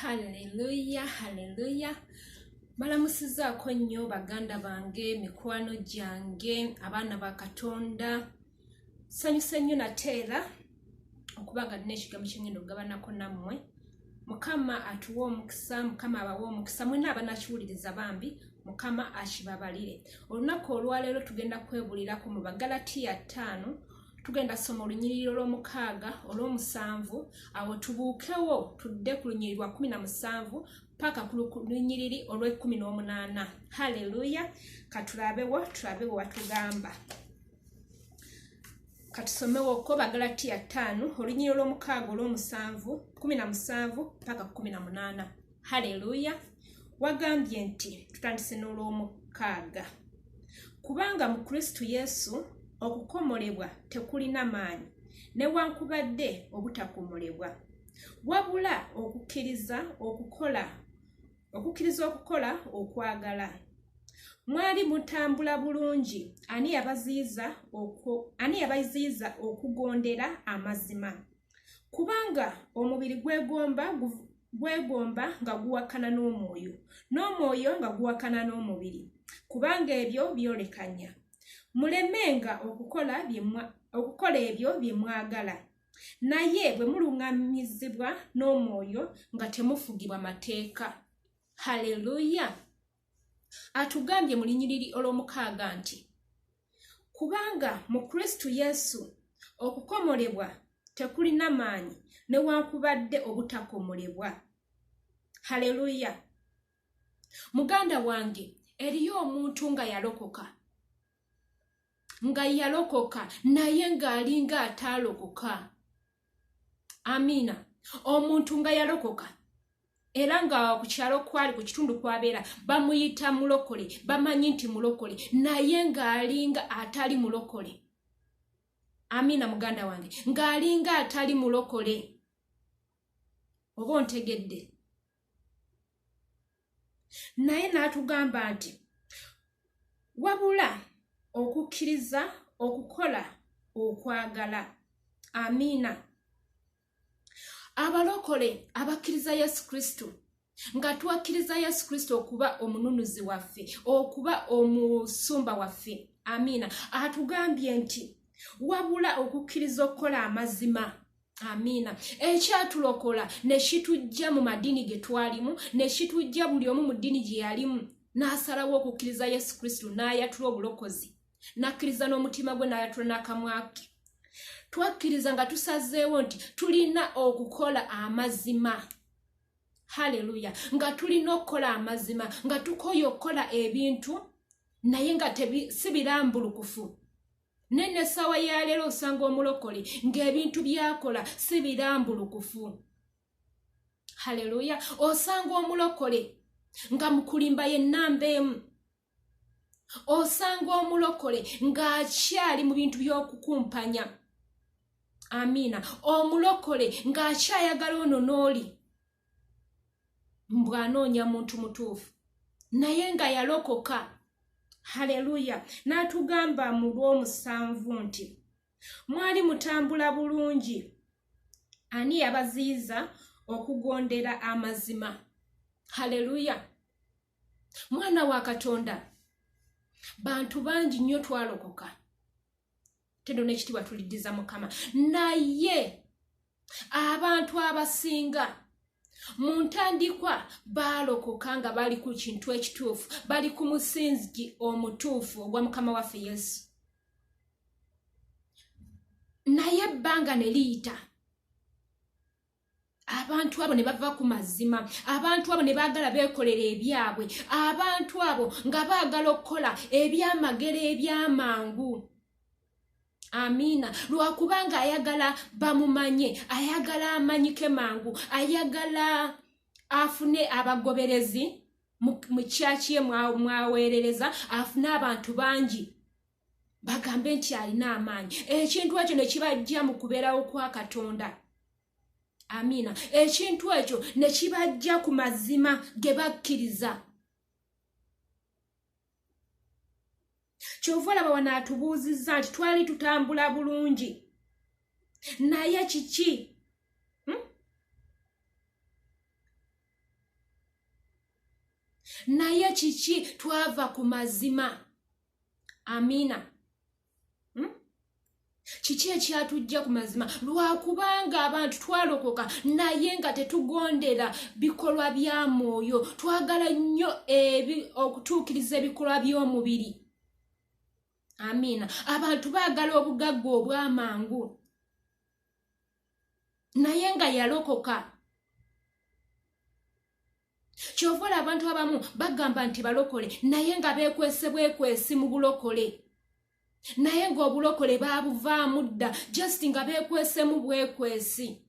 Haleluya, haleluya. Balamusizaako nnyo baganda bange, mikwano gyange, abaana ba Katonda. Sanyuse nnyo nate era okuba nga nina ekigambo kyengenda okugabanako nammwe. Mukama atuwe omukisa, Mukama abawe omukisa, mwenna abanakiwuliriza bambi, Mukama akibabalire. Olunaku olwaleero tugenda kwebulirako mu Bagalatiya 5. Tugenda soma olunyiriri olw'omukaaga, olw'omusanvu, awo tubuukewo tudde ku lunyiriri lwa 17 paka ku lunyiriri olw'e-18. Haleluya! Katulabewo, tulabewo watugamba. Katusomewoko Bagalatiya 5, olunyiriri olw'omukaaga, olw'omusanvu, 17 paka 18. Haleluya! Wagambye nti tutandise n'olw'omukaaga: Kubanga mu Kristo Yesu okukomolebwa tekulina maanyi newankubadde obutakomolebwa, wabula okukkiriza okukola, okukkiriza okukola okwagala. Mwali mutambula bulungi, ani yabaziyiza okugondera amazima? Kubanga omubiri gwegomba nga guwakana n'omwoyo, n'omwoyo nga guwakana n'omubiri, kubanga ebyo byolekanya, mulemenga okukola ebyo bye mwagala. Naye bwe muluŋŋamizibwa n'omwoyo, nga temufugibwa mateeka. Haleluya! Atugambye mu lunyiriri olw'omukaaga nti kubanga mu Kristo Yesu okukomolebwa tekulina maanyi newankubadde obutakomolebwa. Haleluya! Muganda wange, eriyo omuntu nga yalokoka, nga yalokoka, naye ng'alinga ataalokoka. Amiina. Omuntu nga yalokoka, era nga ku kyalo kwali, ku kitundu kwabeera, bamuyita mulokole, bamanyi nti mulokole, naye ng'alinga atali mulokole. Amiina. Muganda wange, ng'alinga atali mulokole, oba ontegedde? Naye n'atugamba nti wabula okukkiriza okukola okwagala. Amiina. Abalokole abakkiriza Yesu Kristo, nga twakkiriza Yesu Kristo okuba omununuzi waffe, okuba omusumba waffe, amiina, atugambye nti wabula okukkiriza okukola amazima. Amiina. Ekyatulokola ne kitujja mu madiini ge twalimu, ne kitujja buli omu mu ddiini gye yalimu, n'asalawo okukkiriza Yesu Kristo, n'ayatula obulokozi, n'akkiriza n'omutima gwe, n'ayatula n'akamwa ke. Twakkiriza nga tusazeewo nti tulina okukola amazima. Haleluya! Nga tulina okukola amazima, nga tukoye okukola ebintu naye nga si birambulukufu. Naye n'essaawa ya leero osanga omulokole ng'ebintu byakola si birambulukufu. Haleluya! Osanga omulokole nga mukulimba yennamba emu. Osanga omulokole ng'akyali mu bintu by'okukumpanya. Amiina. Omulokole ng'akyayagala ono n'oli, mbw'anoonya muntu mutuufu, naye nga yalokoka. Haleluya! N'atugamba mu lw'omusanvu nti mwali mutambula bulungi, ani yabaziyiza okugondera amazima? Haleluya! Mwana wa Katonda, bantu bangi nnyo twalokoka, tendo n'ekitiibwa tuliddiza Mukama, naye abantu abasinga mu ntandikwa baalokoka nga bali ku kintu ekituufu, bali ku musingi omutuufu ogwa Mukama waffe Yesu, naye ebbanga ne liyita, abantu abo ne bava ku mazima, abantu abo ne baagala beekolera ebyabwe, abantu abo nga baagala okukola ebyamagero ebyamangu. Amiina. Lwakubanga ayagala bamumanye, ayagala amanyike mangu, ayagala afune abagoberezi mu kyaki ye mwaweerereza, afune abantu bangi bagambe nti alina amaanyi. Ekintu ekyo ne kibajja mu kubeerawo kwa Katonda. Amiina. Ekintu ekyo ne kibajja ku mazima ge bakkiriza. Kyova olaba wano atubuuzizza nti twali tutambula bulungi, naye kiki? Naye kiki? Twava ku mazima. Amiina. Kiki ekyatujja ku mazima? Lwakubanga abantu twalokoka naye nga tetugondera bikolwa bya mwoyo. Twagala nnyo okutuukiriza ebikolwa by'omubiri. Amiina. Abantu baagala obugagga obw'amangu naye nga yalokoka. Kyova ola abantu abamu bagamba nti balokole naye nga beekwese bwekwesi mu bulokole, naye ng'obulokole baabuvaamu dda, just nga beekwesemu bwekwesi.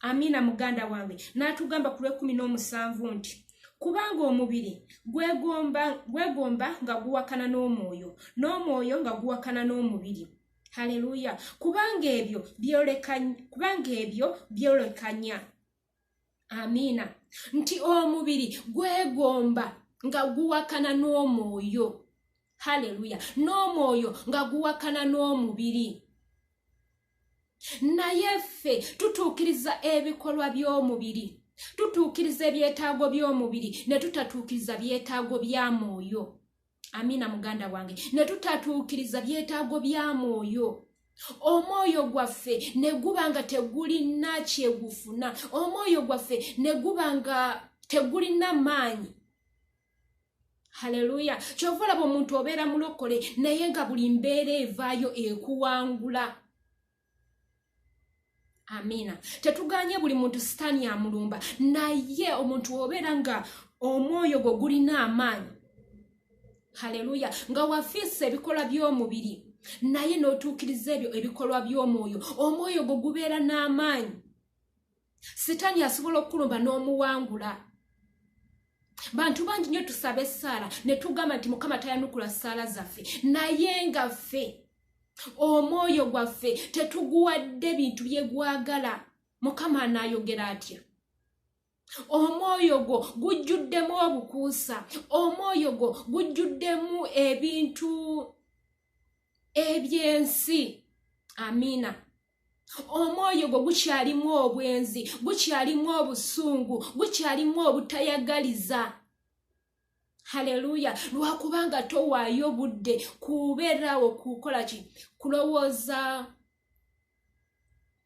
Amiina. Muganda wange, n'atugamba ku lw'e17 nti kubanga omubiri gwegomba nga guwakana n'omwoyo, n'omwoyo nga guwakana n'omubiri. Haleluya. Kubanga ebyo byolekanya. Amiina. Nti omubiri gwegomba nga guwakana n'omwoyo. Haleluya. N'omwoyo nga guwakana n'omubiri, naye ffe tutuukiriza ebikolwa by'omubiri, tutuukiriza ebyetaago by'omubiri, ne tutatuukiriza byetaago bya mwoyo. Amiina. Muganda wange, ne tutatuukiriza byetaago bya mwoyo. Omwoyo gwaffe ne guba nga tegulina kyegufuna, omwoyo gwaffe ne guba nga tegulina maanyi. Haleluya. Kyova olaba omuntu obeera mulokole naye nga buli mbeera evaayo ekuwangula. Amiina. Tetuganye buli muntu sitaani amulumba, naye omuntu obeera nga omwoyo gwo gulina amaanyi, haleluya, nga wafiisa ebikolwa by'omubiri naye n'otuukiriza ebyo ebikolwa by'omwoyo, omwoyo gwo gubeera n'amaanyi. Sitaani asobola okukulumba n'omuwangula. Bantu bangi nnyo tusaba essaala ne tugamba nti Mukama tayanukula ssaala zaffe, naye nga ffe omwoyo gwaffe tetuguwadde bintu byegwagala. Mukama anaayogera atya? Omwoyo gwo gujjuddemu obukuusa, omwoyo gwo gujjuddemu ebintu ebyensi. Amiina. Omwoyo gwo gukyalimu obwenzi, gukyalimu obusungu, gukyalimu obutayagaliza. Haleluya. Lwakubanga towaayo budde kubeerawo kukola ki?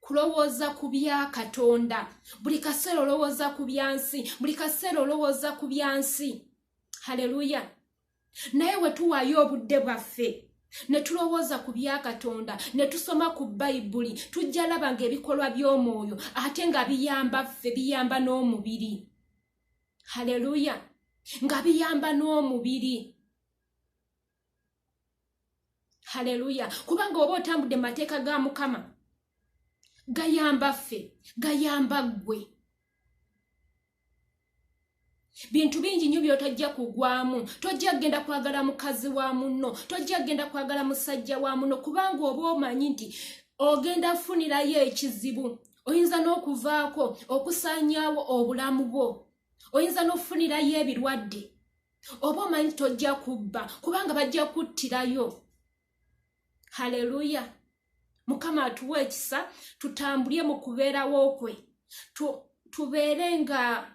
Kulowooza ku bya Katonda. Buli kaseera olowooza ku byansi, buli kaseera olowooza ku byansi. Haleluya. Naye we tuwaayo obudde bwaffe ne tulowooza ku bya Katonda, ne tusoma ku Bayibuli, tujja laba ng'ebikolwa by'omwoyo ate nga biyamba ffe, biyamba n'omubiri. Haleluya. Nga biyamba n'omubiri. Haleluya. Kubanga oba otambudde mu mateeka ga Mukama, gayamba ffe, gayamba ggwe. Bintu bingi nnyo by'otojja kugwamu. Tojja kugenda kwagala mukazi wa munno, tojja kugenda kwagala musajja wa munno, kubanga oba omanyi nti ogenda funirayo ekizibu. Oyinza n'okuvaako okusaanyaawo obulamu bwo, oyinza n'okufunirayo ebirwadde. Oba omanyi tojja kubba, kubanga bajja kuttirayo. Haleluya. Mukama atuwa ekisa tutambulye mu kubeerawo kwe, tubeere nga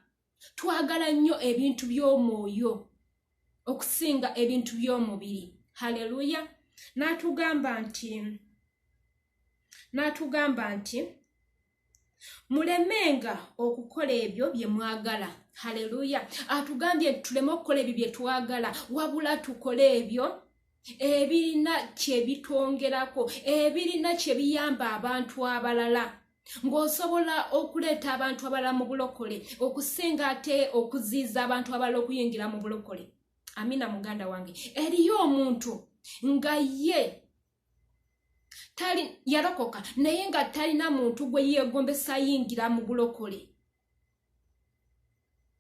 twagala nnyo ebintu by'omwoyo okusinga ebintu by'omubiri. Haleluya. N'atugamba nti mulemenga okukola ebyo bye mwagala. Haleluya. Atugambye nti tuleme okukola ebyo bye twagala, wabula tukole ebyo ebirina kye bitwongerako, ebirina kye biyamba abantu abalala, ng'osobola okuleeta abantu abalala mu bulokole okusinga ate okuziiza abantu abalala okuyingira mu bulokole. Amina. Muganda wange, eriyo omuntu nga ye tali yalokoka naye nga talina muntu gwe yeegombesa ayingira mu bulokole.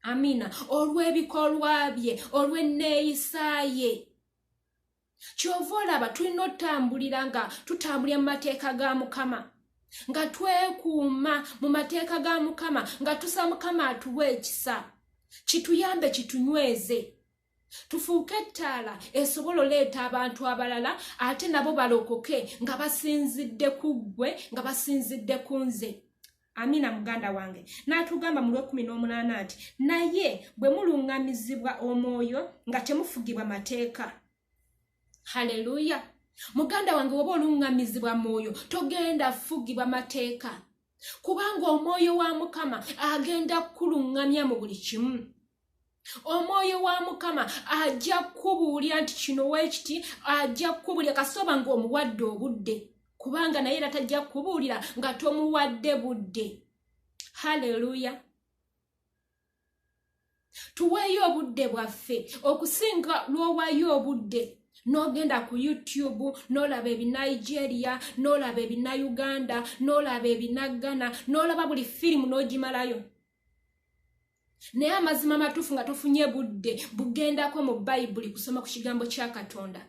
Amina. Olw'ebikolwa bye, olw'enneeyisa ye. Kyova olaba tulina otambulira nga tutambulira mu mateeka ga Mukama, nga twekuuma mu mateeka ga Mukama, nga tusaba Mukama atuwa ekisa kituyambe, kitunyweze, tufuuke ettaala esobola oleeta abantu abalala ate nabo balokoke nga basinzidde ku ggwe, nga basinzidde ku nze. Amiina muganda wange. N'atugamba mu lw'e18 nti naye bwe muluŋŋamizibwa omwoyo nga temufugibwa mateeka. Haleluya. Muganda wange, woba oluŋŋamizibwa mwoyo togenda fugibwa mateeka, kubanga omwoyo wa Mukama agenda kukuluŋŋamya mu buli kimu. Omwoyo wa Mukama ajja kukubuulira nti kino weekiti, ajja kukubuulira kasooba ng'omuwadde obudde, kubanga naye era tajja kukubuulira nga tomuwadde budde. Haleluya. Tuweeyo obudde bwaffe okusinga lw'owaayo obudde n'ogenda ku YouTube n'olaba ebinigeria, n'olaba ebinauganda, n'olaba ebinaggana, n'olaba buli firimu n'ogimalayo, naye amazima amatuufu nga tofunye budde bugendako mu Bayibuli kusoma ku kigambo kya Katonda.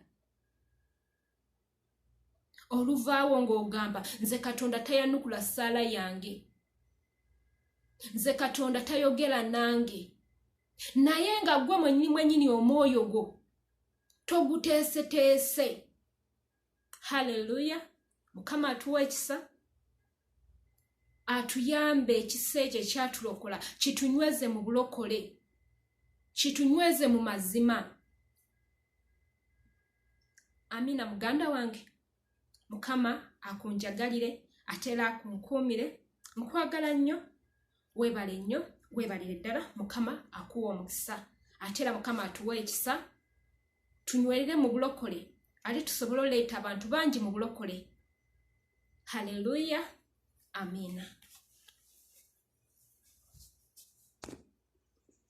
Oluvaawo ng'ogamba, nze Katonda tayanukula ssaala yange, nze Katonda tayogera nange, naye nga gwe mwennyini mwennyini omwoyo gwo toguteeseteese. Haleluya. Mukama atuwa ekisa, atuyambe ekisa ekyo ekyatulokola kitunyweze mu bulokole, kitunyweze mu mazima. Amina. Muganda wange, Mukama akunjagalire ate era akunkuumire. Nkwagala nnyo, weebale nnyo, weebalire ddala. Mukama akuwa omukisa, ate era Mukama atuwa ekisa tunywerere mu bulokole, ate tusobole oleeta abantu bangi mu bulokole. Haleluya, amiina.